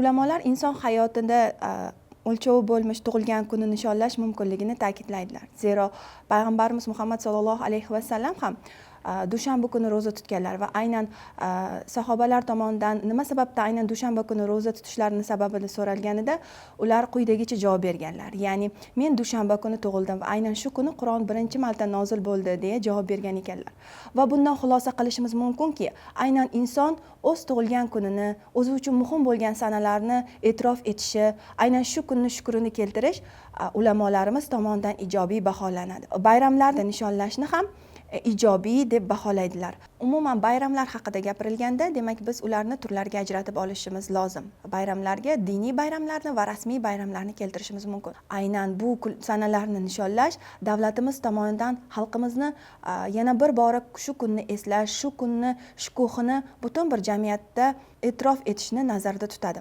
Ulamolar inson hayotida o'lchovi bo'lmish tug'ilgan kunni nishonlash mumkinligini ta'kidlaydilar. Zero payg'ambarimiz Muhammad sollallohu alayhi vasallam ham dushanba kuni ro'za tutganlar va aynan sahobalar tomonidan nima sababdan aynan dushanba kuni ro'za tutishlarini sababini so'ralganida, ular quyidagicha javob berganlar, ya'ni "Men dushanba kuni tug'ildim va aynan shu kuni Qur'on birinchi marta nozil bo'ldi", deya javob bergan ekanlar. Va bundan xulosa qilishimiz mumkinki, aynan inson o'z tug'ilgan kunini, o'zi uchun muhim bo'lgan sanalarni e'tirof etishi, aynan shu kunni shukrini keltirish ulamolarimiz tomonidan ijobiy baholanadi. Bayramlarni nishonlashni ham ijobiy deb baholaydilar. Umuman, bayramlar haqida gapirilganda, demak, biz ularni turlarga ajratib olishimiz lozim. Bayramlarga diniy bayramlarni va rasmiy bayramlarni keltirishimiz mumkin. Aynan bu sanalarni nishonlash davlatimiz tomonidan xalqimizni yana bir bora shu kunni eslash, shu kunni shukuhini butun bir jamiyatda e'tirof etishni nazarda tutadi.